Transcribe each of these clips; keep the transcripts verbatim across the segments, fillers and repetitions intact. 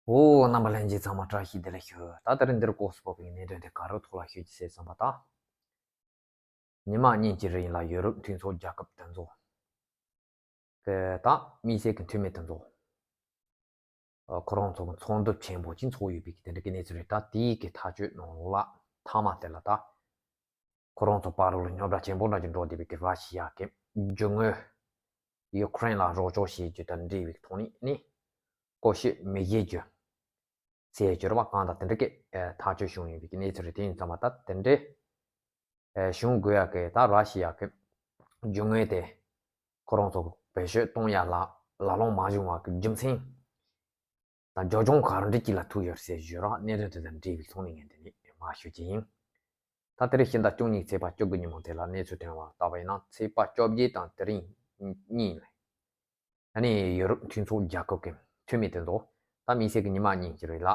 འོ། རྣམ་པ་ལྷན་རྒྱས་ཚང་མ་བཀྲ་ཤིས་བདེ་ལེགས་ཞུ། ད་དེ་རིང་འདིར་ལྐོག་སུ་ཕོག་པའི་གནད་དོན་དེ་ག་རེ་ཐོག་ལ་ཤོད་ཀྱི་ཟེར་བསམ་པ་དང་། ཉི་མ་གཉིས་ཀྱི་རིང་ལ་ཡུ་རོབ་མཐུན་ཚོགས་རྒྱལ་ཁབ་དེ་ཚོ་གི་དང་དམིགས་བསལ་གྱི་འཐུས་མི་དེ་ཚོ་ཁོ་རང་ཚོ་གི་ཚོགས་འདུ་ཆེན་པོ་ཅིག་ཚོགས་ཡོད་པའི་གི་དེ་འདྲ་གི་གནས་ཚུལ་རེད། ད་དེའི་གི་ཐག་གཅོད་ནང་ལོགས་ལ་མཐའ་མ་དེ་ལ་ད་ཁོ་རང་ཚོ་བར་ལ་རྙོག་དྲ་ཆེན་པོ་འདྲ་ཅིག་འགྲོ་བསྡད་པའི་གི་ར་ཤི་ཡ་གི་རྒྱུ་དངོས་ཡུ་ཁུ་རེན་ལ་རོགས་སྐྱོར་བྱེད་རྒྱུ་དང་འབྲེལ་བའི་ཐོག་ནས་ནི་ལྐོག་ཤོད་མི་བྱེད་རྒྱུ་ཟེར་གྱུར་པ་གང་དང་དེ་འདྲ་གི་ཐག་གཅོད་བྱུང་ཡོད་པའི་གནས་ཚུལ་རེད། དེ་ཡིན་ཙང་མ་ད་དེ་འདྲའི་བྱུང་དགོས་ཡ་གི་ད་ར་ཤི་ཡ་གི་རྒྱུ་དངོས་དེ་ཁོ་རང་ཚོ་གི་བེད་སྤྱོད་གཏོང་ཡ་ལ་ལ་ལོང་མ་བྱུང་བ་གི་རྒྱུ་མཚན་དང་རྒྱབ་ལྗོངས་ག་རེ་འདྲ་ཅིག་ལ་ཐུག་ཡོད་ཟེར་གྱུར་པ་གནད་དོན་དེ་དང་འབྲེལ་བའི་ཐོག་ནས་ངས་འདི་ནས་མར་ཞུ་རྒྱུ་ཡིན། ད་དེ་རིང་ཕྱི་ཟླ་བཅུ་གཉིས་ཚེས་པ་བཅུ་དགུ་ཉིན་མོ་དེ་ལ་གནས་ཚུལ་ཐོན་པ་ལྟ་བ་ཡིན་ན་ཚེས་པ་བཅོ་བརྒྱད་དང་དེ་རིང་གཉིས་ལ། ཨ་ནི་ཡུ་རོབ་མཐུན་ཚོགས་རྒྱལ་ཁབ་ཀྱི་འཐུས་མི་དེ་ཚོ་ད་དམིགས་བསལ་གྱི་ཉི་མ་གཉིས་ཀྱི་རིང་ལ་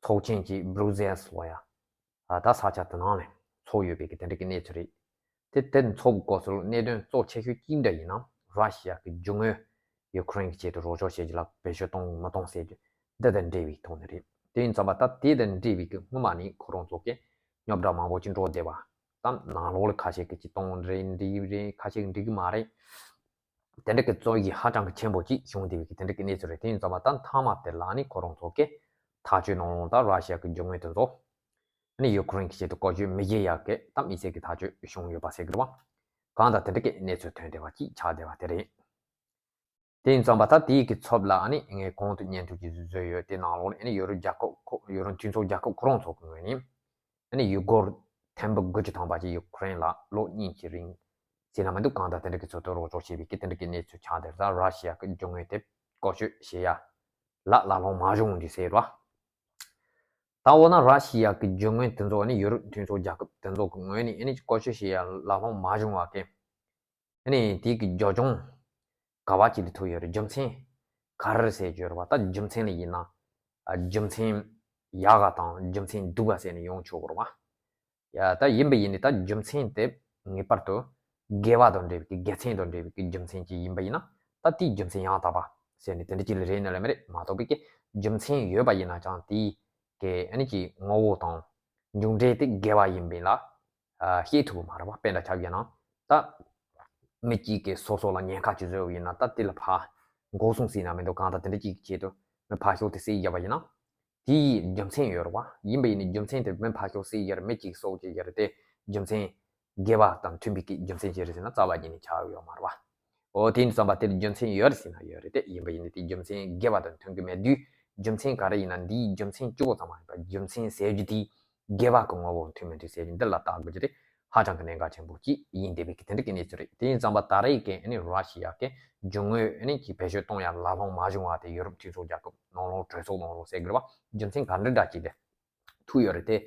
ཚོགས་ཆེན་གྱི་སྦྲུ་སེལ་སི་ལ་ཡ། ད་ས་ཆ་དེ་ནང་ནས་ཚོགས་ཡོད་པའི་གི་དེ་འདྲ་གི་གནས་ཚུལ་རེད། དེ་དེ་ཚོགས་སྐོར་སོགས་གནད་དོན་གཙོ་ཆེ་ཤོས་གཅིག་འདྲ་ཡིན་ན་ར་ཤི་ཡ་གི་རྒྱུ་དངོས་ཡུ་ཁུ་རེན་གྱི་ཆེད་དུ་རོགས་སྐྱོར་བྱེད་རྒྱུ་ལ་བེད་སྤྱོད་གཏོང་མི་གཏོང་ཟེར་རྒྱུ་འདི་དང་འབྲེལ་བའི་ཐོག་ནས་རེད། དེ་ཡིན་ཙང་མ་ད་དེ་དང་འབྲེལ་བའི་གི་སྔོན་མ་ནས་ཁོ་རང་ཚོ་གི་རྙོག་དྲ་མང་པོ་ཅིག་འགྲོ་བསྡད་པ་དང་ནང་ལོགས་ལ་ཁ་ཤས་ཀྱིས་ཅིག་གཏོང་རེད་འགྲིག་རེད། ཁ་ཤས་ཀྱིས་འགྲིག་གི་མ་རེད། དེ་འདྲ་གི་རྩོད་ཡིག་ཧ་ཅང་གི་ཆེན་པོ་ཅིག་བྱུང་བསྡད་པའི་གི་དེ་འདྲ་གི་གནས་ཚུལ་རེད། དེ་ཡིན་ཙང་མ་ད་མཐའ་མ་དེ་ལ་ནི་ཁོ་རང་ཚོ་གི་ཐག་གཅོད་གནང་ལུགས་ད་ར་ཤི་ཡ་གི་རྒྱུ་དངོས་དེ་ཚོ་ནི་ཡུ་ཁུ་རེན་གྱི་ཆེད་དུ་བཀོལ་སྤྱོད་མི་བྱེད་ཡག་གི་ད་དམིགས་བསལ་གྱི་ཐག་གཅོད་བྱུང་ཡོད་པ་ཟེར་གི་རེད་བ། གང་ལྟར་དེ་འདྲ་གི་གནས་ཚུལ་ཐོན་བསྡད་པ་ཅིག་ཆགས་བསྡད་པ་དེ་རེད། དེ་ཡིན་ཙང་མ་ད་དེའི་གི་ཚབ་ལ་ཨ་ནི་ངས་གོང་དུ་སྙན་ཐོ་ཅིག་བཟོས་ཡོད། དེ་ནང་ལོགས་ནས་ཨ་ནི་ཡུ་རོབ་རྒྱལ་ཁབ་ཁོ་ཡུ་རོབ་མཐུན་ཚོགས་རྒྱལ་ཁབ་ཁོ་རང་ཚོ་གི་ངོས་ནས་ཨ་ནི་ཡུ་གུར་ཐེར་འབུམ་དགུ་བཅུ་ཐམ་པ་ཅིག་ཡུ་ཁུ་རེན་ལ་ལོ་གཉིས་ཀྱི་རིང་ཟེར་ན་མི་འདུག་གང་ལྟར་དེ་འདྲ་གི་ཚུལ་དུ་རོགས་སྐྱོར་བྱས་པའི་གི་དེ་འདྲ་གི་གནས་ཚུལ་ཆགས་བསྡད་ད་ར་ཤི་ཡ་གི་རྒྱུ་དངོས་དེ་བཀོལ་སྤྱོད་བྱེད་ཡ་ལ་ལ་ལོང་མ་བྱུང་འདུག་ཟེར་བ། ད་འོ་ན་ར་ཤི་ཡ་གི་རྒྱུ་དངོས་དེ་ཚོ་ཨ་ནི་ཡུ་རོབ་མཐུན་ཚོགས་རྒྱལ་ཁབ་དེ་ཚོ་གི་ངོས་ནས་ཨ་ནི་བཀོལ་སྤྱོད་བྱེད་ཡ་ལ་ལོང་མ་བྱུང་བ་གི་ཨ་ནི་དེ་གི་རྒྱབ་ལྗོངས་ག་བ་ཅིག་ལ་ཐུག་ཡོད་རེད། རྒྱུ་མཚན་ག་རེ་རེད་ཟེར་གྱི་ཡོད་རེད་བ། ད་རྒྱུ་མཚན་ལ་ཡིན་ན་ཨ་རྒྱུ་མཚན་ཡག་ག་དང་རྒྱུ་མཚན་སྡུག་ག་ཟེར་ནས་ཡོང་ཆོག་གི་རེད་བ། ཡ་ད་ཡིན་པ་ཡིན་ནི་ད་རྒྱུ་མཚན་དེ་ངེས་པར་དུ་དགེ་བ་དང་འབྲེལ་བའི་གི་དགེ་མཚན་དང་འབྲེལ་བའི་གི་རྒྱུ་མཚན་ཅིག་ཡིན་པ་ཡིན་ན་ད་དེའི་རྒྱུ་མཚན་ཡང་དག་པ་ཟེར་ནས་དེ་འདྲ་ཅིག་ལ་རེད་ནི་ལ་མི་རེད་མ་གཏོགས་པའི་གི་རྒྱུ་མཚན་ཡོད་པ་ཡིན་ན་ཀྱང་དེའི་གི་ཨ་ནི་ཀྱི་ངོ་བོ་དང་མཇུག་འབྲས་དེ་དགེ་བ་ཡིན་པས་ལ་ཨ་ཤེས་ཐུབ་པ་མ་རེད་བ། དཔེ་འདྲ་ཆགས་ཡོད་ན་ད་མི་གཅིག་གིས་སོ་སོ་ལ་ཉེན་ཁ་ཅིག་བཟོས་པ་ཡིན་ན་ད་དེ་ལ་ཕར་འགོག་སྲུང་ཟེར་ན་མི་འདུག་གང་ལྟར་དེ་འདྲ་ཅིག་གི་ཆེད་དུ་མི་ཕར་ཞོག་དེ་བསད་བརྒྱབ་པ་ཡིན་ན། དེའི་རྒྱུ་མཚན་ཡོད་རེད་བ། ཡིན་པ་ཡིན་ནའི་རྒྱུ་མཚན་དེ་མི་ཕར་ཞོག་བསད་ཡ་རེད། མི་གཅིག་སྲོག་བཅད་ཡ་རེད་དེ་རྒྱུ་མཚན་དགེ་བ་དང་མཐུན་པའི་གི་རྒྱུ་མཚན་ཅིག་རེད་ཟེར་ན་རྩ་བ་ཉིད་ནས་ཆགས་ཡོད་མ་རེད་བ། འོ་དེ་ཡིན་ཙང་པ་དེར་རྒྱུ་མཚན་ཡོད་རེད་ཟེར་ན་ཡོད་རེད་དེ་ཡིན་པ་ཡིན་ནའི་དེ་རྒྱུ་མཚན་དགེ་བ་དང་མཐུན་གི་མེད་དུས་རྒྱུ་མཚན་ག་རེ་ཡིན་ན་འདིའི་རྒྱུ་མཚན་གཅིག་པོ་ཙམ་མ་ཡིན་པ་རྒྱུ་མཚན་ཟེར་རྒྱུ་དེ་དགེ་བ་གི་ངོ་བོ་མཐུན་མི་མཐུན་ཟེར་རྒྱུ་འདི་ལ་བལྟ་དགོས་རྒྱུ་དེ་ཧ་ཅང་གི་གནད་འགག་ཆེན་པོ་གཅིག་ཡིན་བསྡད་པའི་གི་དེ་འདྲ་གི་གནས་ཚུལ་རེད། དེ་ཡིན་ཙང་པ་ད་རེས་ཀྱི་ཨ་ནི་ར་ཤི་ཡ་གི་རྒྱུ་དངོས་ཨ་ནི་གི་བེད་སྤྱོད་གཏོང་ཡ་ལ་ལོང་མ་བྱུང་བ་དེ་ཡུ་རོབ་མཐུན་ཚོགས་རྒྱལ་ཁབ་ནང་ལོགས་གྲོས་ཚོགས་ནང་ལོགས་ཟེར་དགོས་རེད་བ། རྒྱུ་མཚན་ག་འདྲ་འདྲ་ཅིག་ལས་ཐུག་ཡོད་རེད་དེ་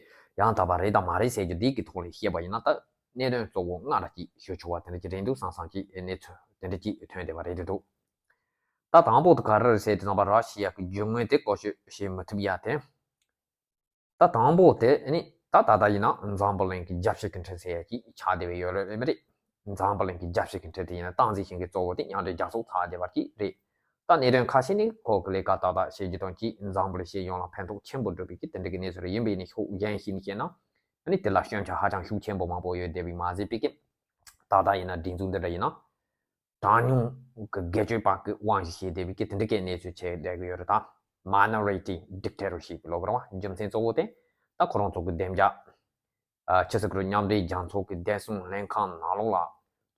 ཡང་དག་པ་རེད་དང་མ་རེད་ཟེར་རྒྱུ་འདི་གི་ཐོག་ལ་བཤད་པ་ཡིན་ན་ད་གནད་དོན་གཙོ་བོ་ལྔ་འདྲ་ཅིག་ཞུ་ཆོག་པ་དེ་འདྲ་ཅིག་རེད་འདུག་བསམ་བསམ་ཅིག་གནས་ཚུལ་དེ་འདྲ་ཅིག་ཐོན་བསྡད་པ་རེད་འདུག་ད་དང་པོ་དེ་ག་རེ་རེད་ཟེར་དུས་ཙམ་པ་ར་ཤི་ཡ་གི་རྒྱུ་དངོས་དེ་བཀོལ་སྤྱོད་བྱེད་མི་ཐུབ་ཡ་དེ། ད་དང་པོ་དེ་ནི་ད་ད་ལྟ་ཡིན་ན་འཛམ་བུ་གླིང་གི་རྒྱལ་སྤྱི་གི་འཕྲིན་ཟེར་ཡ་ཅིག་ཆགས་བསྡད་པའི་ཡོད་རེད་མི་རེད། འཛམ་བུ་གླིང་གི་རྒྱལ་སྤྱི་གི་འཕྲིན་དེ་ཡིན་ན་སྟངས་འཛིན་བྱེད་མཁན་གཙོ་བོ་དེ་མཉམ་འབྲེལ་རྒྱལ་ཚོགས་ཚར་བསྡད་པ་ཅིག་རེད། ད་གནད་དོན་ཁ་ཤས་ནི་ཁོ་གི་ལས་ཀ་ཏག་ཏག་བྱེད་རྒྱུ་དང་གཅིག་འཛམ་བུ་གླིང་སྤྱི་ཡོངས་ལ་ཕན་ཐོགས་ཆེན་པོ་འགྲོ་བའི་གི་དེ་འདྲ་གི་གནས་ཚུལ་རེད། ཡིན་པས་ནི་ཕྱོགས་གཞན་ཞིག་ནས་བཤད་ན་ཨ་ནི་དེ་ལ་སྐྱོན་ཆ་ཧ་ཅང་ཤུགས་ཆེན་པོ་མང་པོ་ཡོད་བསྡད་པའི་མ་ཟད་པའི་གི་ད་ལྟ་ཡིན་ན་སྒྲིག་འཛུགས་འདི་འདྲ་ཡིན་ན། གྲངས་ཉུང་གི་སྒེར་གཅོད་པ་གི་དབང་ཞིག་བྱས་བསྡད་པའི་གི་དེ་འདྲ་གི་གནས་ཚུལ་ཆེ་བསྡད་གི་ཡོད་རེད་ད། Minority Dictatorship ལབ་དགོས་རེད་བ། རྒྱུ་མཚན་གཙོ་བོ་དེ་ད་ཁོ་རང་ཚོ་གི་བདེ་འཇགས་ཨ་ཕྱི་སྲིད་ཀྱི་མཉམ་འབྲེལ་རྒྱལ་ཚོགས་ཀྱི་བདེ་སྲུང་ལྷན་ཁང་ནང་ལོགས་ལ་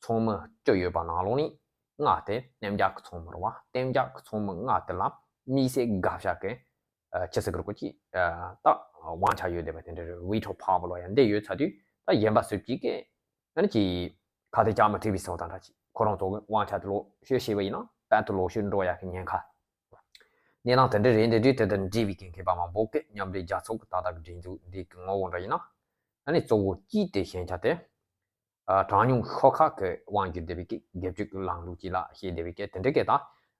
ཚོགས་མི་བཅུ་ཡོད་པ་ནང་ལོགས་ནས་ལྔ་དེ་གཏན་འཇགས་ཀྱི་ཚོགས་མི་རེད་བ། གཏན་འཇགས་ཀྱི་ཚོགས་མི་ལྔ་དེ་ལ་དམིགས་བསལ་དགག་བྱ་གི་ཨ་ཕྱི་སྲིད་ཀྱི་སྐོར་གྱི་ཨ་ད་དབང་ཆ་ཡོད་བསྡད་པ་དེ་འདྲ་རེད། Veto Power ལབ་ཡ་འདི་ཡོད་ཚར་དུས་ད་གཞན་པ་སུ་གཅིག་གིས་ཨ་ནི་ཀྱི་ཁ་གཏད་བཅག་མི་ཐུབ་པའི་བཟོ་སྟངས་འདྲ་ཅིག་ཁོ་རང་ཚོ་གི་དབང་ཆ་དེ་ལོག་ཤོད་ཤེས་པ་ཡིན་ན་དཔལ་དུ་ལོག་ཤོད་འགྲོ་ཡག་གི་ཉེན་ཁ། གནས་སྟངས་དེ་འདྲ་རེད། འདི་དུས་དེ་དང་འབྲེལ་བའི་གི་མཁས་པ་མང་པོ་གིས་མཉམ་འབྲེལ་རྒྱལ་ཚོགས་ཀྱི་ད་ལྟ་གི་སྒྲིག་འཛུགས་འདི་གི་ངོ་བོ་འདྲ་ཡིན་ན་ཨ་ནི་གཙོ་བོ་གཅིག་དེ་ཞན་ཆ་དེ་ཨ་གྲངས་ཉུང་ཤོག་ཁག་གི་དབང་སྒྱུར་བསྡད་པའི་གི་སྒེར་གཅོད་ཀྱི་ལམ་ལུགས་ཅིག་ལ་བཤད་བསྡད་པའི་གི་དེ་འདྲ་གི་ད་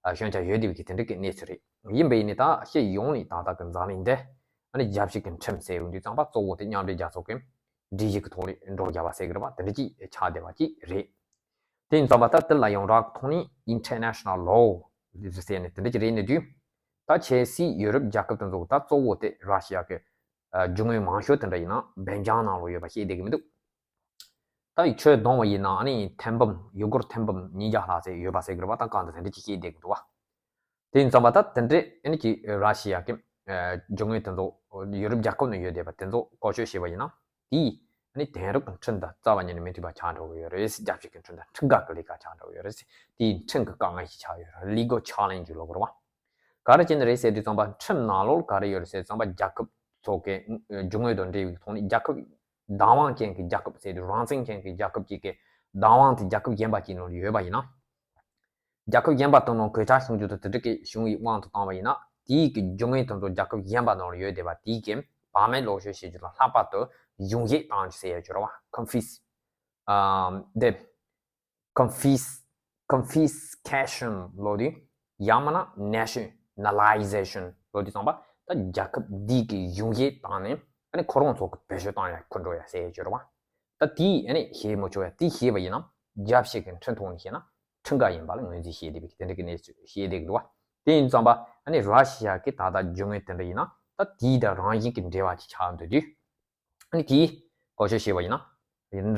ཨ་ཞན་ཆ་ཡོད་བསྡད་པའི་གི་དེ་འདྲ་གི་གནས་ཚུལ་རེད། ཡིན་པ་ཡིན་ནི་ད་སྤྱི་ཡོངས་ནས་ད་ལྟ་གི་འཛམ་གླིང་འདི་ཨ་ནི་རྒྱལ་སྤྱི་གི་ཁྲིམས་ཟེར་ཡོང་དུས་ཙམ་པ་གཙོ་བོ་དེ་མཉམ་འབྲེལ་རྒྱལ་ཚོགས་ཀྱི་སྒྲིག་གཞི་གི་ཐོག་ལ་འགྲོ་རྒྱག་པ་ཟེར་གི་རེད་པ། དེ་འདྲ་ཅིག་ཆགས་བསྡད་པ་ཅིག་རེད། དེ་ཡིན་ཙང་མ་ད་དེ་ལ་ཡོངས་གྲགས་ཐོག་ནས་International Law ཟེར་ནས་དེ་འདྲ་ཅིག་རེད་ནི་དུས། ད་ ད་ཆབ་སྲིད་ཡུ་རོབ་རྒྱལ་ཁབ་དེ་ཚོ་ད་གཙོ་བོ་དེ་ར་ཤི་ཡ་གི་རྒྱུ་དངོས་མང་ཤོས་དེ་འདྲ་ཡིན་ན་སྦེལ་ཇམ་ནང་ལོགས་ཡོད་པ་ཤེས་བསྡད་ཀྱི་མི་འདུག་ད་ཡིག་ཆ་བརྡུངས་པ་ཡིན་ན་ཨ་ནི་ཐེན་སྦུམ་ཡུ་གུར་ཐེན་སྦུམ་ཉིས་བརྒྱ་ལྷག་ཙམ་ཡོད་པ་ཟེར་གྱི་རེད་པ། ད་གང་ལྟར་དེ་འདྲ་ཅིག་ཤེས་བསྡད་ཀྱི་འདུག་བ། དེ་ཡིན་ཙང་པ་ད་དེ་འདྲས་ཨ་ནི་ཅིག་ར་ཤི་ཡ་གི་རྒྱུ་དངོས་དེ་ཚོ་ཡུ་རོབ་རྒྱལ་ཁབ་ནང་ཡོད་བསྡད་པ་དེ་ཚོ་བཀོལ་སྤྱོད་བྱས་པ་ཡིན་ན་དེས་ཨ་ནི་དེང་རབས་ཀྱི་ཁྲིམས་དང་རྩ་བ་ཉིད་ནས་མི་མཐུན་པ་ཆགས་འགྲོ་གི་ཡོད་རེད། རྒྱལ་སྤྱི་གི་ཁྲིམས་དང་ཁྲིམས་འགལ་གྱི་ལས་ཀ་ཆགས་འགྲོ་གི་ཡོད་རེད། དེའི་ཁྲིམས་ཀྱི་དཀའ་ངལ་ཞིག་ཆགས་ཡོད་རེད། Legal challenge ལབ་དགོས་རེད་བ། ག་རེ་བྱས་ནས་རེད་ཟེར་དུས་ཙམ་པ་ཁྲིམས་ནང་ལོགས་ག་རེ་ཡོད་རེད་ཟེར་དུས་ཙམ་པ་རྒྱལ་ཁབ་ཚོ་གི་རྒྱུ་དངོས་དང་འབྲེལ་བའི་ཐོག་ནས་རྒྱལ་ཁབ་བདག་དབང་ཅན་གྱི་རྒྱལ་ཁབ་ཟེར་དུས་རང་བཙན་ཅན་གྱི་རྒྱལ་ཁབ་ཅིག་གི་བདག་དབང་དེ་རྒྱལ་ཁབ་གཞན་པ་ཅིག་ནང་ལ་ཡོད་པ་ཡིན་ན། རྒྱལ་ཁབ་གཞན་པ་དེ་ནང་གོད་ཆག་བྱུང་རྒྱུ་དང་དེ་འདྲ་གི་བྱུང་བའི་དབང་དུ་བཏང་བ་ཡིན་ན་དེའི་གི་རྒྱུ་དངོས་དེ་ཚོ་རྒྱལ་ཁབ་གཞན་པ་ནང་ལ་ཡོད་བསྡད་པ་དེའི་གི་བག་མེད་ལོག་སྤྱོད་བྱེད་རྒྱུ་དང་ལྷག་པར་དུ་གཞུང་བཞེས་བཏང་རྒྱུ་ཟེར་ཡ་ཅིག་ཡོད་རེད་བ། Confis ཨམ་དེ་confis confiscation ལབ་དུས་ཡང་མིན་ན་nationalization ལབ་དུས་ཙམ་པ་ད་རྒྱལ་ཁབ་འདི་གི་གཞུང་བཞེས་བཏང་ནས་ཨ་ནི་ཁོ་རང་ཚོ་གི་བེད་སྤྱོད་བཏང་ཡ་ཁུར་འགྲོ་ཡ་ཟེར་ཡ་ཅིག་ཡོད་རེད་བ། ད་དེ་ཨ་ནི་བྱེད་མི་ཆོག་ཡ། དེ་བྱས་པ་ཡིན་ན་རྒྱལ་སྤྱི་གི་ཁྲིམས་ཐོག་ནས་བཤད་ན་ཁྲིམས་འགལ་ཡིན་པ་ལ་ངོས་འཛིན་བྱེད་བསྡད་པའི་དེ་འདྲ་གི་གནས་ཚུལ་བཤད་བསྡད་ཀྱི་འདུག་བ། དེ་ཡིན་ཙམ་པ་ཨ་ནི་ར་ཤི་ཡ་གི་ད་ལྟ་རྒྱུ་དངོས་དེ་འདྲ་ཡིན་ན་ད་དེའི་དང་རང་བཞིན་གྱི་འབྲེལ་བ་ཅིག་ཆགས་འདུག་དུས། ཨ་ནི་དེའི་བཀོལ་སྤྱོད་བྱས་པ་ཡིན་ན།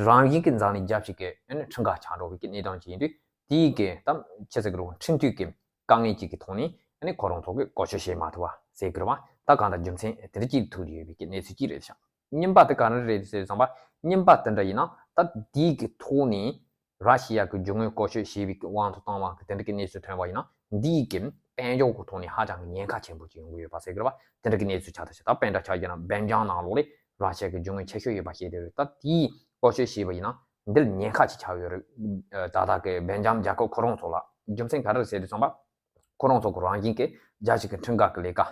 རང་བཞིན་གྱི་འཛམ་གླིང་རྒྱལ་སྤྱི་གི་ཨ་ནི་ཁྲིམས་འགལ་ཆགས་འགྲོ་བའི་གི་གནས་སྟངས་ཅིག་ཡིན་དུས་དེའི་གི་ད་ཆི་ཟེར་གི་རུང་ཁྲིམས་མཐུན་གྱི་དཀའ་ངལ་ཅིག་གི་ཐོག་ནས་ཨ་ནི་ཁོ་རང་ཚོ་གི་བཀོལ་སྤྱོད་བྱེད་མ་ཐུབ་པ་ཟེར་གི་རེད་བ། ད་གང་ལྟར་རྒྱུ་མཚན་དེ་འདྲ་ཅིག་ཐུག་ཡོད་པའི་གི་གནས་ཚུལ་ཅིག་རེད་ཤག་གཉིས་པ་དེ་ག་རེ་རེད་ཟེར་ཙམ་པ་གཉིས་པ་དེ་འདྲ་ཡིན་ན་ད་དེའི་གི་ཐོག་ནས། ར་ཤི་ཡ་གི་རྒྱུ་དངོས་བཀོལ་སྤྱོད་བྱས་པའི་དབང་དུ་བཏང་བ་གི་དེ་འདྲ་གི་གནས་ཚུལ་ཐོན་པ་ཡིན་ན་འདིའི་གི་དཔལ་འབྱོར་གི་ཐོག་ནས་ཧ་ཅང་གི་ཉེན་ཁ་ཆེན་པོ་ཅིག་ཡོང་གི་ཡོད་པ་ཟེར་གི་རེད་བ། དེ་འདྲ་གི་གནས་ཚུལ་ཆགས་ད་ཆ་ད་དཔེ་འདྲ་ཆགས་ཀྱི་ན་སྦེལ་ཇམ་ནང་ལོགས་ལས་ར་ཤི་ཡ་གི་རྒྱུ་དངོས་ཆེ་ཤོས་ཡོད་པ་ཤེས་བསྡད་རེད། ད་དེའི་བཀོལ་སྤྱོད་བྱས་པ་ཡིན་ན་འདིར་ཉེན་ཁ་ཅིག་ཆགས་ཡོད་རེད། ད་ལྟ་གི་སྦེལ་ཇམ་རྒྱལ་ཁབ་ཁོ་རང་ཚོ་ལ་རྒྱུ་མཚན་ག་རེ་རེད་ཟེར་དུས་ཙམ་པ་ཁོ་རང་ཚོ་གི་རང་བཞིན་གྱི་རྒྱལ་སྤྱི་གི་ཁྲིམས་འགལ་གི་ལས་ཀ་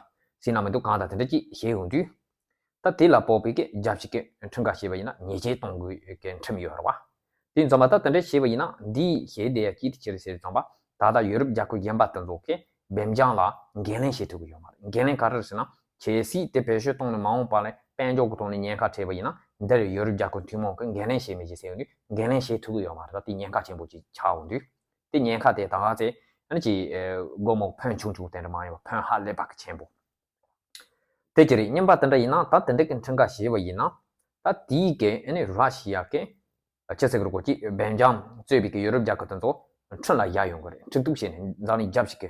ཟེར་ན་མི་འདུག་གང་ལྟར་དེ་འདྲ་ཅིག་བྱས་ཡོང་དུས། ད་དེ་ལ་དཔག་པའི་གི་རྒྱལ་སྤྱི་གི་ཁྲིམས་འགལ་བྱས་པ་ཡིན་ན་ཉེས་ཆད་གཏོང་དགོས་གི་ཁྲིམས་ཡོད་རེད་བ། དེ་ཡིན་ཙང་མ་ད་དེ་འདྲ་བྱས་པ་ཡིན་ན་འདིའི་གཞི་དེ་ཡ་ཅི་ཐུག་ཅི་རེད་ཟེར་ཙང་པ་ད་ལྟ་ཡུ་རོབ་རྒྱལ་ཁབ་གཞན་པ་དེ་ཚོ་གི་སྦེལ་ཇམ་ལ་འགན་ལེན་བྱེད་ཐུབ་ཀྱི་ཡོད་མ་རེད། འགན་ལེན་ག་རེ་རེད་ཟེར་ན་ཆབ་སྲིད་དེ་བེད་སྤྱོད་གཏོང་ནས་མ་འོངས་པ་ལ་དཔལ་འབྱོར་གི་ཐོག་ནས་ཉེན་ཁ་འཕྲད་པ་ཡིན་ན་འདིར་ཡུ་རོབ་རྒྱལ་ཁབ་ཐུན་མོང་གི་འགན་ལེན་བྱེད་མི་བྱེད་ཟེར་ཡོང་དུས་འགན་ལེན་བྱེད་ཐུབ་ཀྱི་ཡོད་མ་རེད། ད་དེ་ཉེན་ཁ་ཆེན་པོ་ཅིག་ཆགས་ཡོང་དུས་དེ་ཉེན་ཁ་དེ་ད་ག་ཚེ་ཨ་ནི་ཅིག་སྒོར་མོ་ཕོན་ཆུང་ཆུང་དེ་འདྲ་མ་ཡིན་པ་ཕོན་ཧ་ལས་པ་གི་ཆེན་པོ། དེ་ཅི་རེད། གཉིས་པ་དེ་འདྲ་ཡིན་ན་ད་དེ་འདྲ་གི་ཁྲིམས་འགལ་བྱས་པ་ཡིན་ན་ད་དེའི་གི་ཨ་ནི་ར་ཤི་ཡ་གི་ཆི་ཟེར་གི་རེད་གོ་ཅི་སྦེལ་ཇམ་གཙོས་པའི་གི་ཡུ་རོབ་རྒྱལ་ཁབ་དེ་ཚོ་ཁྲིམས་ལ་ཡ་ཡོང་གི་རེད། ཁྲིམས་གཏུག་བྱས་ནས་འཛམ་གླིང་རྒྱལ་སྤྱི་གི་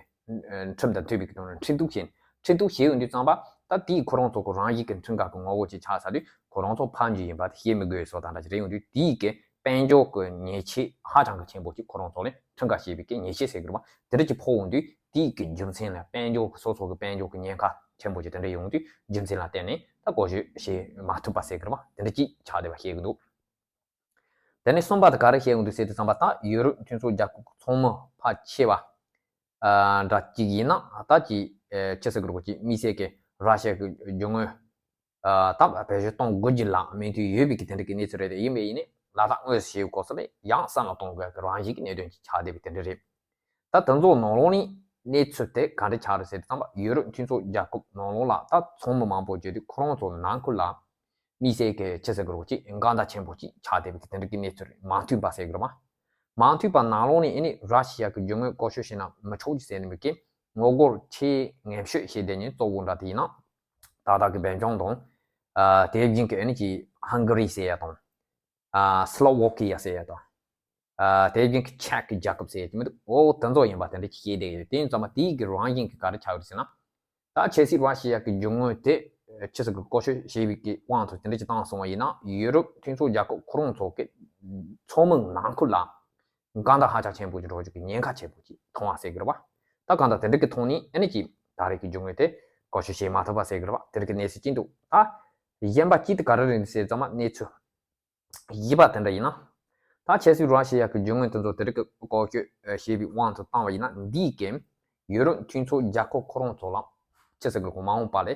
ཁྲིམས་དང་མཐུན་པའི་གི་ཐོག་ནས་ཁྲིམས་གཏུག་བྱས་ནས་ཁྲིམས་གཏུག་བྱས་ཡོང་དུས་ཙམ་པ་ད་དེའི་ཁོ་རང་ཚོ་གི་རང་བཞིན་གི་ཁྲིམས་འགལ་གི་ངོ་བོ་ཅིག་ཆགས་ཚར་དུས་ཁོ་རང་ཚོ་ཕམ་རྒྱུ་ཡིན་པ་དེ་བཤད་མི་དགོས་བཟོ་ད་འདྲ་ཅིག་རེད། ཡོང་དུས་དེའི་གི་དཔལ་འབྱོར་གྱི་ཉེས་ཆད་ཧ་ཅང་གི་ཆེན་པོ་ཅིག་ཁོ་རང་ཚོ་ལ་ཁྲིམས་འགལ་བྱས་པའི་གི་ཉེས་ཆད་ཟེར་གི་རེད་པ། དེ་འདྲ་ཅིག་ཕོག་འོང་དུས་དེའི་གི་རྒྱུ་མཚན་ལ་དཔལ་འབྱོར་གི་སོ་སོ་གི་དཔལ་འབྱོར་གི་ཉེན་ཁ་ཆེན་པོ་ཅིག་དེ་འདྲ་ཡོང་དུས་རྒྱུ་མཚན་ལ་བརྟེན་ནས་ད་བཀོལ་སྤྱོད་བྱེད་མ་ཐུབ་པ་ཟེར་གི་རེད་པ། དེ་འདྲ་ཅིག་ཆགས་བསྡད་པ་ཤེས་གི་འདུག་དེ་ནས་གསུམ་པ་དེ་ག་རེ་བཤད་ཡོང་འདུག་ཟེར་དུས་ཙམ་པ་ད་ཡུ་རོབ་མཐུན་ཚོགས་རྒྱལ་ཁབ་ཚང་མ་ཕལ་ཆེ་བ་ཨ་འདྲ་གཅིག་ཡིན་ན་ད་ཅིག་ཨ་ཆི་ཟེར་གི་རེད་གོ་ཅིག་དམིགས་བསལ་གྱི་ར་ཤི་ཡ་གི་རྒྱུ་དངོས་ཨ་ད་བེད་སྤྱོད་གཏོང་དགོས་ཀྱི་ལ་མོས་མཐུན་ཡོད་པའི་གི་དེ་འདྲ་གི་གནས་ཚུལ་རེད། དེ་ཡིན་པས་ཡིན་ནའི་ལ་དྭགས་དངོས་སུ་བྱེད་དགོས་ས་ལས་ཡང་བསམ་བློ་གཏོང་དགོས་ཀྱི་རང་བཞིན་གྱི་གནད་དོན་ཅིག་ཆགས་བསྡད་པའི་དེ་འདྲ་རེད། ད་དེ་ཚོ་ནང་ལོགས་ནས་གནས་ཚུལ་དེ་ག་འདྲ་ཆགས་རེད་ཟེར་དུས་ཙམ་པ་ཡུ་རོབ་མཐུན་ཚོགས་རྒྱལ་ཁབ་ནང་ལོགས་ལ་ད་ཚོགས་མི་མང་པོ་བརྗོད་དུས་ཁོ་རང་ཚོ་ནང་ཁུལ་ལ་དམིགས་བསལ་གྱི་ཆི་ཟེར་གི་རེད་གོ་ཅིག་འགལ་ཟླ་ཆེན་པོ་ཅིག་ཆགས་བསྡད་པའི་དེ་འདྲ་གི་གནས་ཚུལ་རེད། མ་མཐུན་པ་ཟེར་གི་རེད་པ། མ་མཐུན་པ་ནང་ལོགས་ནས་ཨ་ནི་ར་ཤི་ཡ་གི་རྒྱུ་དངོས་བཀོལ་སྤྱོད་བྱས་ན་མི་ཆོག་ཅིག་ཟེར་ནས་མི་གི་ངོ་རྒོལ་ཆེས་ངན་ཤོས་བྱེད་བསྡད་མཁན་གཙོ་བོ་འདྲ་དེ་ཡིན་ན་ད་ལྟ་གི་སྦེལ་ཇམ་དང་ཨ་དེ་བཞིན་གྱི་ཨ་ནི་ཅིག་ཧང་ག་རི་ཟེར་ཡ་དང་། ཨ་སི་ལོ་ཝོ་ཀི་ཡ་ཟེར་ཡ་དང་། ཨ་དེ་བཞིན་གྱི་ཅེཀ་རྒྱལ་ཁབ་ཟེར་ཡ་ཅིག་མི་འདུག་འོ་དེ་ཚོ་ཡིན་པ་དེ་འདྲ་ཅིག་བཤད་བསྡད་ཡོད། དེ་ཡིན་ཙང་མ་དེའི་གི་རང་བཞིན་གྱི་ག་རེ་ཆགས་ཡོད་ཟེར་ན། ད་ཆབ་སྲིད་ར་ཤི་ཡ་གི་རྒྱུ་དངོས་དེ་ཆི་ཟེར་གི་བཀོལ་སྤྱོད་བྱས་པའི་གི་དབང་དུ་དེ་འདྲ་ཅིག་བཏང་སོང་བ་ཡིན་ན་ཡུ་རོབ་མཐུན་ཚོགས་རྒྱལ་ཁབ་ཁོ་རང་ཚོ་གི་ཚོགས་མི་ནང་ཁུལ་ལ་འགལ་ཟླ་ཧ་ཅང་ཆེན་པོ་ཅིག་འགྲོ་རྒྱུ་གི་ཉེན་ཁ་ཆེན་པོ་ཅིག་མཐོང་བ་ཟེར་གི་རེད་པ། ད་གང་ལྟར་དེ་འདྲ་གི་ཐོག་ནས་ཨ་ནི་ཅིག་ད་རེས་ཀྱི་རྒྱུ་དངོས་དེ་བཀོལ་སྤྱོད་བྱེད་མ་ཐུབ་པ་ཟེར་གི་རེད་པ། དེ་འདྲ་གི་གནས་ཚུལ་ཅིག་འདུག་ད་གཞན་པ་གཅིག་དེ་ག་རེ་རེད་ཟེར་ཙམ་པ་གནས་ཚུལ་བཞི་པ་དེ་འདྲ་ཡིན་ན། ད་ཆབ་སྲིད་ར་ཤི་ཡ་གི་རྒྱུ་དངོས་དེ་ཚོ་དེ་རིགས་ཀྱི་བཀོལ་སྤྱོད་བྱེད་པའི་དབང་དུ་བཏང་བ་ཡིན་ན་འདིའི་གི་ཡུ་རོབ་མཐུན་ཚོགས་རྒྱལ་ཁབ་ཁོ་རང་ཚོ་ལ་ཆི་ཟེར་གི་རེད་གོ་མ་འོངས་པ་ལ་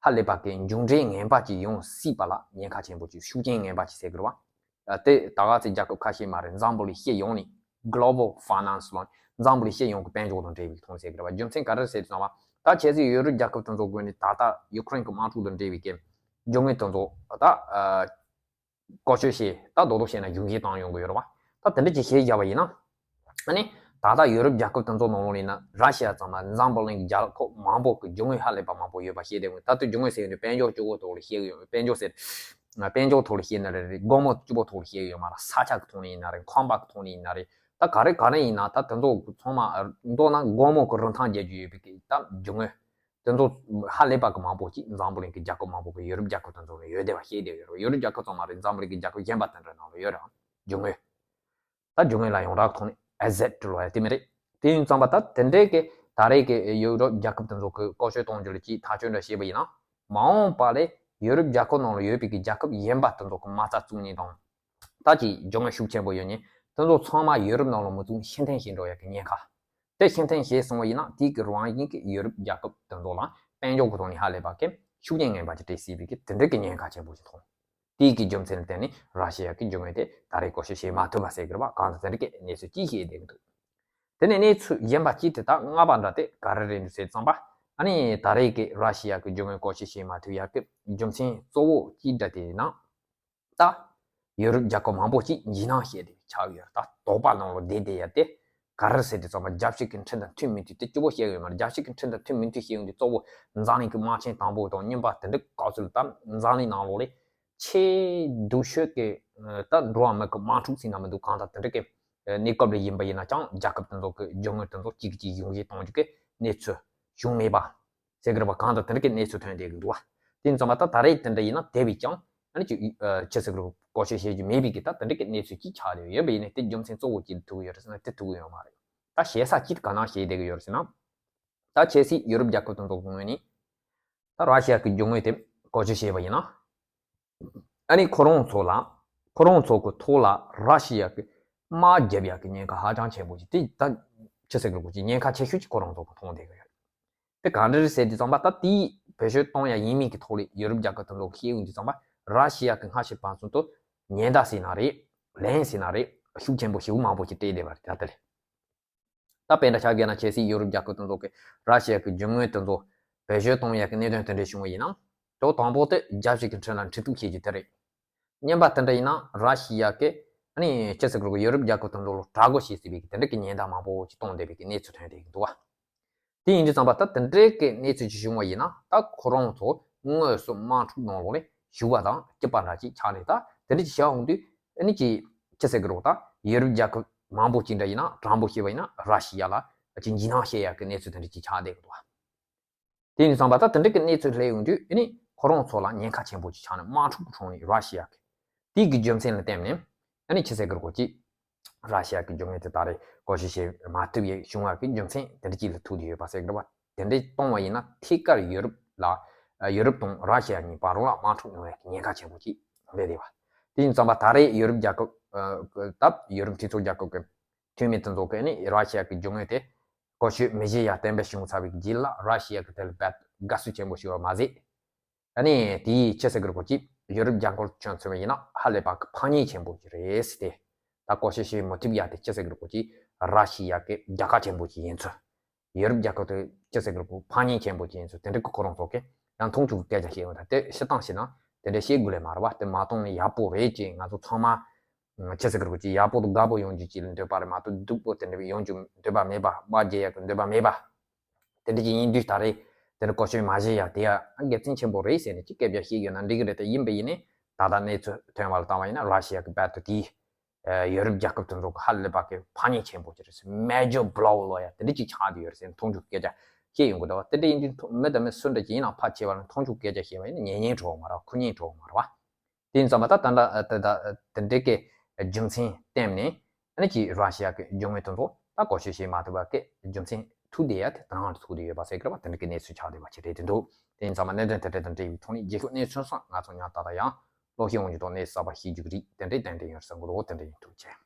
ཧ་ལས་པ་གི་མཇུག་འབྲས་ངན་པ་ཅིག་ཡོང་སྲིད་པ་ལ་ཉེན་ཁ་ཆེན་པོ་ཅིག་ཤུགས་རྐྱེན་ངན་པ་ཅིག་ཟེར་གི་རེད་པ། དེ་ད་ག་ཚོད་རྒྱལ་ཁབ་ཁ་ཤས་མ་རེད། འཛམ་བུ་གླིང་སྤྱི་ཡོངས་ནས་Global Finance ལ་འཛམ་བུ་གླིང་སྤྱི་ཡོངས་ཀྱི་དཔལ་འབྱོར་དང་འབྲེལ་བའི་ཐོག་ནས་ཟེར་གི་རེད་པ། རྒྱུ་མཚན་ག་རེ་ཟེར་དུས་ཙམ་པ་ད་ཆབ་སྲིད་ཡུ་རོབ་རྒྱལ་ཁབ་དེ་ཚོ་ངོས་ནས་ད་ལྟ་ཡུ་ཁུ་རེན་གྱི་དམག་འཁྲུག་དང་འབྲེལ་བའི་གི་རྒྱུ་དངོས་དེ་ཚོ་ད་ཨ་བཀོལ་སྤྱོད་བྱས་ད་རྡོག་རྡོག་བྱས་ན་གཞུང་བཞེས་བཏང་ཡོང་གི་ཡོད་རེད་པ། ད་དེ་འདྲ་ཅིག་བྱས་བཞག་པ་ཡིན་ན་ཨ་ནི་ད་ ད་ལྟ་ཡོ་རོབ་རྒྱལ་ཁབ་དེ་ཚོ་ནང་ལོགས་ནས་ན་ར་ཤི་ཡ་ཚང་མ་འཛམ་བུ་གླིང་རྒྱལ་ཁབ་མང་པོ་གི་རྒྱུ་དངོས་ཧ་ལས་པ་མང་པོ་ཡོད་པ་ཤེས་བསྡད་ཡོད། ད་ལྟ་རྒྱུ་དངོས་ཟེར་ཡོང་དུས་དཔལ་འབྱོར་སྤྱི་བོ་ཐོག་ལ་བཤད་ཀྱི་ཡོད། དཔལ་འབྱོར་ཟེར། དཔལ་འབྱོར་ཐོག་ལ་བཤད་ན་རེད། སྒོར་མོ་སྤྱི་བོ་ཐོག་ལ་བཤད་ཀྱི་ཡོད་མ་རེད། ས་ཆ་གི་ཐོག་ནས་ཡིན་ན་རེད། ཁང་པ་གི་ཐོག་ནས་ཡིན་ན་རེད། ད་ག་རེ་ག་རེ་ཡིན་ན་ད་དེ་ཚོ་ཚང་མ་མདོར་ན་སྒོར་མོ་གི་རིན་ཐང་རྒྱས་རྒྱུ་ཡོད་པའི་གི་ད་རྒྱུ་དངོས་དེ་ཚོ་ཧ་ལས་པ་གི་མང་པོ་ཅིག་འཛམ་བུ་གླིང་གི་རྒྱལ་ཁབ་མང་པོ་གི་ཡོ་རོབ་རྒྱལ་ཁབ་དེ་ཚོ་ལ་ཡོད་བསྡད་པ་ཤེས་བསྡད་ཡོད་རེད། ཡོ་རོབ་རྒྱལ་ཁབ་ཚང་མ་རེད། འཛམ་བུ་གླིང་གི་རྒྱལ་ཁབ་གཞན་པ་དེ་འདྲ་ནང་ལ་ཡོད་རེད། རྒྱུ་དངོས། ད་རྒྱུ་དངོས་ལ་ཡོངས་གྲགས་ཐོག་ནས་ཨེ་ཟེ་ཊི་འགྲོ་ཡ་དེ་མི་རེད། དེ་ཡིན་ཙང་པ་ད་དེ་འདྲའི་གི་ད་རེས་ཀྱི་ཡོ་རོབ་རྒྱལ་ཁབ་དེ་ཚོ་གི་བཀོལ་སྤྱོད་གཏོང་རྒྱུ་ལ་ཅིག་ཐག་གཅོད་འདྲ་བྱས་པ་ཡིན་ན། མ་འོངས་པ་ལས་ཡོ་རོབ་རྒྱལ་ཁབ་ནང་ལ་ཡོད་པའི་གི་རྒྱལ་ཁབ་གཞན་པ་དེ་ཚོ་གི་མ་རྩ་བཙུགས་ནས་དང་། ད་ཅིག་རྒྱུ་དངོས་ཤུགས་ཆེན་པོ་ཡོད་ནས་དེ་ཚོ་ཚང་མ་ཡོ་རོབ་ནང་ལ་མི་བཙུགས་ཕྱིར་འཐེན་བྱེད་འགྲོ་ཡ་གི་ཉེན་ཁ། དེ་ཕྱིར་འཐེན་བྱས་སོང་བ་ཡིན་ན་དེའི་གི་རང་བཞིན་གི་ཡོ་རོབ་རྒྱལ་ཁབ་དེ་ཚོ་ལ་དཔལ་འབྱོར་གི་ཐོག་ནས་ཧ་ལས་པ་གི་ཤུགས་རྐྱེན་ངན་པ་ཅིག་སྤྲད་སྲིད་པའི་གི་དེ་འདྲའི་གི་ཉེན་ཁ་ཆེན་པོ་ཞིག་མཐོང་། དེའི་གི་རྒྱུ་མཚན་ལ་བརྟེན་ནས་ར་ཤི་ཡ་གི་རྒྱུ་དངོས་དེ་ད་རེས་བཀོལ་སྤྱོད་བྱེད་མ་ཐུབ་པ་ཟེར་གི་རེད་པ། གང་ལྟར་དེ་འདྲ་གི་གནས་ཚུལ་ཅིག་བཤད་བསྡད་ཀྱི་འདུག་དེ་ནས་གནས་ཚུལ་གཞན་པ་གཅིག་དེ་དག་ལྔ་པ་འདྲ་དེ་ག་རེ་རེད་འདུག་ཟེར་ཙམ་པ། ཨ་ནི་ད་རེས་ཀྱི་ར་ཤི་ཡ་གི་རྒྱུ་དངོས་བཀོལ་སྤྱོད་བྱེད་མ་ཐུབ་ཡ་གི་རྒྱུ་མཚན་གཙོ་བོ་གཅིག་འདྲ་དེ་ཡིན་ན། ད། ཡོ་རོབ་རྒྱལ་ཁབ་མང་པོ་ཅིག་འཇིགས་སྣང་སྐྱེས་ཏེ་ཆགས་ཡོད་རེད། ད་དོགས་པ་ནང་ལ་བསྡད་བསྡད་ཡ་དེ། ག་རེ་ཟེར་དུས་ཙམ་པ་རྒྱལ་སྤྱི་གི་ཁྲིམས་དང་མཐུན་མི་མཐུན་དེ་གཅིག་པོ་བཤད་ཡོད་མ་རེད། རྒྱལ་སྤྱི་གི་ཁྲིམས་དང་མཐུན་མི་མཐུན་བཤད་ཡོང་དུས་གཙོ་བོ་འཛམ་གླིང་གི་དམག་ཆེན་དང་པོ་དང་གཉིས་པ་དེ་འདྲ་སྐབས་སུ་ད་འཛམ་གླིང་ནང་ལོགས་ལས་ཆེས་སྡུག་ཤོས་ཀྱི་ད་འགྲོ་བ་མི་གི་དམག་འཁྲུག་ཟེར་ན་མི་འདུག་གང་ལྟར་དེ་འདྲ་གི་གནས་སྐབས་ལ་ཡིན་པ་ཡིན་ན་ཀྱང་རྒྱལ་ཁབ་དེ་ཚོ་གི་རྒྱུ་དངོས་དེ་ཚོ་གཅིག་གིས་གཅིག་གཞུང་བཞེས་གཏོང་རྒྱུ་གི་གནས་ཚུལ་བྱུང་མེད་པ། ཟེར་གི་རེད་པ། གང་ལྟར་དེ་འདྲ་གི་གནས་ཚུལ་ཐོན་བསྡད་ཀྱི་འདུག་བ། དེ་ཡིན་ཙང་མ་ད་ད་རེས་དེ་འདྲ་ཡིན་ན་དེ་བས་ཀྱང་ཨ་ནི་ཅིག་ཨ་ཅི་ཟེར་གི་རེད། བཀོལ་སྤྱོད་བྱེད་རྒྱུ་མེད་པའི་གི་ད་དེ་འདྲ་གི་གནས་ཚུལ་ཅིག་ཆགས་བསྡད་ཡོད་པ་ཡིན་ནའི་དེ་རྒྱུ་མཚན་གཙོ་བོ་ཅིག་ཐུག་གི་ཡོད་རེད་ཟེར་ན་དེ་ཐུག་གི་ཡོད་མ་རེད། ད་ཞེ་ས་ཅིག་ག་ན་བཤད་བསྡད་ཀྱི་ཡོད་རེད་ཟེར་ན། ད་ཁྱེད་སྲིད་ཡུ་རོབ་རྒྱལ་ཁབ་དེ་ཚོ་གི་ངོས་ནས་ད་ར་ཤི་ཡ་གི་རྒྱུ་དངོས་དེ་བཀོལ་སྤྱོད་བྱས་པ་ཡིན་ན། ཨ་ནི་ཁོ་རང་ཚོ་ལ་ཁོ་རང་ཚོ་གི་ཐོག་ལ་ར་ཤི་ཡ་གི་དམག་རྒྱབ་ཡ་གི་ཉེན་ཁ་ཧ་ཅང་ཆེན་པོ་ཅིག་དེ་ད་ཅི་ཟེར་དགོས་ཀྱི་ཉེན་ཁ་ཆེ་ཤོས་ཅིག་ཁོ་རང་ཚོ་གི་མཐོང་བསྡད་ཀྱི་ཡོད། དེ་ག་འདྲ་རེད་ཟེར་དུས་ཙམ་པ་ད་དེའི་བེད་སྤྱོད་གཏོང་ཡ་ཡིན་མིན་གྱི་ཐོག་ལ་ཡུ་རོབ་རྒྱལ་ཁབ་དེ་ཚོ་གི་བཤད་ཡོང་དུས་ཙམ་པ་ར་ཤི་ཡ་གི་སྔ་ཕྱི་བར་གསུམ་དུ་ཉེན་བརྡ་ཟེར་ན་རེད། ལན་ཟེར་ན་རེད། ཤུགས་ཆེན་པོ་ཞེ་པོ་མང་པོ་ཞིག་སྤྲད་བསྡད་པ་རེད་ད་ལྟ་ལས། ད་དཔེ་འདྲ་ཆགས་བསྡད་ན་ཁྱེད་སྲིད་ཡུ་རོབ་རྒྱལ་ཁབ་དེ་ཚོ་གི་ར་ཤི་ཡ་གི་རྒྱུ་དངོས་དེ་ཚོ་བེད་སྤྱོད་གཏོང་ཡ་གི་གནད་དོན་དེ་འདྲ་བྱུང་བ་ཡིན་ན། དོ་དང་པོ་དེ་རྒྱལ་སྤྱི་གི་ཁྲིམས་ལ་འཁྲུན་ཐུག་བྱེད་རྒྱུ་དེ་རེད། གཉིས་པ་དེ་འདྲ་ཡིན་ན་ར་ཤི་ཡ་གི་ཨ་ནི་ཅི་ཟེར་དགོས་རེད། ཡུ་རོབ་རྒྱལ་ཁབ་དེ་ཚོ་ལ་དྲག་རྒོལ་བྱེད་སྲིད་པའི་གི་དེ་འདྲ་གི་ཉེན་བརྡ་མང་པོ་ཞིག་གཏོང་བསྡད་པའི་གི་གནས་ཚུལ་ཐོན་བསྡད་ཀྱི་འདུག་བ། དེ་ཡིན་དུས་ཙམ་པ་ད་དེ་འདྲའི་གི་གནས་ཚུལ་ཅིག་བྱུང་བ་ཡིན་ན་ད་ཁོ་རང་ཚོ་དངོས་སུ་དམག་འཁྲུག་ནང་ལོགས་ནས་ཞུགས་པ་དང་སྐྱིད་པ་འདྲ་ཅིག་ཆགས་ནས་ད་དེ་འདྲ་ཅིག་བྱ་འོང་དུས་ཨ་ནི་ཅིག་ཅི་ཟེར་གི་རེད། ད་ཡུ་རོབ་རྒྱལ་ཁབ་མང་པོ་ཅིག་འདྲ་ཡིན་ན་དྲང་པོ་བཤད་པ་ཡིན་ན་ར་ཤི་ཡ་ལ་ཅིག་འཇིགས་སྣང་སྐྱེ་ཡ་གི་གནས་ཚུལ་དེ་འདྲ་ཅིག་ཆགས་བསྡད་ཀྱི་འདུག་བ། དེ་ཡིན་དུས་ཙམ་པ་ད་དེ་འདྲ་གི་གནས་ཚུལ་སླེབས་ཡོང་དུས་ཨ་ནི་ཁོ་རང་ཚོ་ལ་ཉེན་ཁ་ཆེན་པོ་ཅིག་ཆགས་ནས་དམག་འཁྲུག་གི་ཁྲོད་ནས་ར་ཤི་ཡ་གི་དེའི་གི་རྒྱུ་མཚན་ལ་བརྟེན་ནས་ཨ་ནི་ཅི་ཟེར་གི་རེད། ཁོ་ཅིག་ར་ཤི་ཡ་གི་རྒྱུ་དངོས་དེ་ད་རེས་བཀོལ་སྤྱོད་བྱེད་མ་ཐུབ་ཡས་བྱུང་བ་གི་རྒྱུ་མཚན་དེ་འདྲ་ཅིག་ལ་ཐུག་བསྡད་ཡོད་པ་ཟེར་གི་རེད་བ། དེ་འདྲ་གཏོང་བ་ཡིན་ན་ཐད་ཀར་ཡུ་རོབ་ལ་ཡུ་རོབ་དང་ར་ཤི་ཡ་གཉིས་བར་ལ་དམག་འཁྲུག་ཡོང་བའི་ཉེན་ཁ་ཆེན་པོ་ཅིག་སླེབས་བསྡད་པ། དེ་ཡིན་ཙམ་པ་ད་རེས་ཡུ་རོབ་རྒྱལ་ཁབ་ད་ཡུ་རོབ་མཐུན་ཚོགས་རྒྱལ་ཁབ་གི་འཐུས་མི་དེ་ཚོ་གིས་ནི་ར་ཤི་ཡ་གི་རྒྱུ་དངོས་དེ་བཀོལ་སྤྱོད་མི་བྱེད་ཡ་གཏན་འབེབས་བྱུང་ཚར་བའི་རྗེས་ལ་ར་ཤི་ཡ་གི་དེ་ལ་རྦད་དགའ་བསུ་ཆེན་པོ་ཞུ་བ་མ་ཟད། ཨ་ནི་དེའི་ཅི་ཟེར་གི་རེད། ཁོ་ཅིག་ཡུ་རོབ་རྒྱལ་ཁབ་ཁྱོན་མཚོན་པ་ཡིན་ན་ཧ་ལས་པ་གི་ཕངས་ཉེས་ཆེན་པོ་ཅིག་རེད་ཟེར་ཏེ། ད་བཀོལ་སྤྱོད་བྱེད་མི་ཐུབ་ཡ་དེ་ཅི་ཟེར་གི་རེད། ཁོ་ཅིག་ར་ཤི་ཡ་གི་རྒྱལ་ཁ་ཆེན་པོ་ཅིག་ཡིན་ཚུལ། ཡུ་རོབ་རྒྱལ་ཁབ་དེ་ཅི་ཟེར་གི་རེད། ཕངས་ཉེས་ཆེན་པོ་ཅིག་ཡིན་ཚུལ་དེ་འདྲ་གི་ཁོ་རང་ཚོ་གིས་ཡང་མཐོང་ཆུང་གི་སྐད་ཆ་བཤད་ཡོང་། ད་དེ་སྤྱིར་བཏང་བྱས་ན་དེ་འདྲ་བཤད་དགོས་ལེ་མ་རེད་བ། དེ་མ་གཏོང་ན་ཡག་པོ་རེད་ཅེས་ང་ཚོ་ཚང་མ། ཅི་ཟེར་གི་རེད། ཁོ་ཅིག་ཡག་པོ་དང་དགའ་པོ་ཡོང་རྒྱུ་ཅིག་ལ་འདོད་པ་རེད་མ་གཏོགས་སྡུག་པོ་དེ་འདྲ་ཡོང་རྒྱུ་འདོད་པ་མེད་པ། དམག་རྒྱག་ཡག་གི་འདོད་པ་མེད་པ། དེ་འདྲ་ཅིག་ཡིན་དུས་ད་རེས་དེ་འདྲ་བཀོལ་སྤྱོད་མ་བྱེད་ཡ་དེ་ཡ་དགེ་མཚན་ཆེན་པོ་རེད་ཟེར་ནས་ཅིག་སྐད་ཆ་བཤད་ཡོད་ན་འགྲིག་གི་རེད། དེ་ཡིན་པ་ཡིན་ནའི་ད་ལྟ་གནས་ཚུལ་ཐོན་པ་ལ་བལྟས་པ་ཡིན་ན་ར་ཤི་ཡ་གི་རྦད་དེ་དེའི་ཡོ་རོབ་རྒྱལ་ཁབ་དེ་ཚོ་གི་ཧ་ལས་པ་གི་ཕངས་ཉེས་ཆེན་པོ་ཅིག་རེད། མེ་ཇར་བློ་ལབ་ཡ་དེ་འདྲ་ཅིག་ཆགས་བསྡད་ཡོད་རེད་ཟེར་ནས་མཐོང་ཆུང་གི་སྐད་ཆ་བཤད་ཡོང་གི་འདུག་བ། དེ་འདྲ་ཡིན་དུས་མི་དང་མི་སུ་འདྲ་ཅིག་ཡིན་ནའང་ཕལ་ཆེ་བ་ལ་མཐོང་ཆུང་གི་སྐད་ཆ་བཤད་པ་ཡིན་ན་ཉན་ཉན་འགྲོ་བ་མ་རེད་བ། ཁུར་ཉན་འགྲོ་བ་མ་རེད་བ། དེ་ཡིན་ཙང་མ་ད་ད་ལྟ་དེ་འདྲ་གི་རྒྱུ་མཚན་བསྟན་ནས་ཨ་ནི་ཅིག་ར་ཤི་ཡ་གི་རྒྱུ་དངོས་དེ་ཚོ་ད་བཀོལ་སྤྱོད་བྱེད་མ་ཐུབ་པ་གི་རྒྱུ་མཚན་ཐུག་བསྡད་ཡ་དེ་དེ་རང་ལ་ཐུག་བསྡད་ཡོད་པ་ཟེར་གི་རེད་བ། དེ་འདྲ་གི་གནས་ཚུལ་ཆགས་བསྡད་པ་ཅིག་རེད་དེ་འདུག་དེ་ཡིན་ཙང་མ་གནད་དོན་དེ་འདྲ་དང་འབྲེལ་བའི་ཐོག་ནས་རྒྱལ་ཁབ་གནས་ཚུལ་སོགས་ང་ཚོ་ཡང་ད་ལྟ་ཡང་ལོག་ཤེས་འོང་རྒྱུ་དང་གནས་གསར་པ་ཤེས་རྒྱུ་གི་རིགས་དེ་འདྲའི་ཏན་ཏན་ཡོད་བསམ་གི་འདུག་དེ་འདྲ་ཡིན། ཐུགས་རྗེ་ཆེ།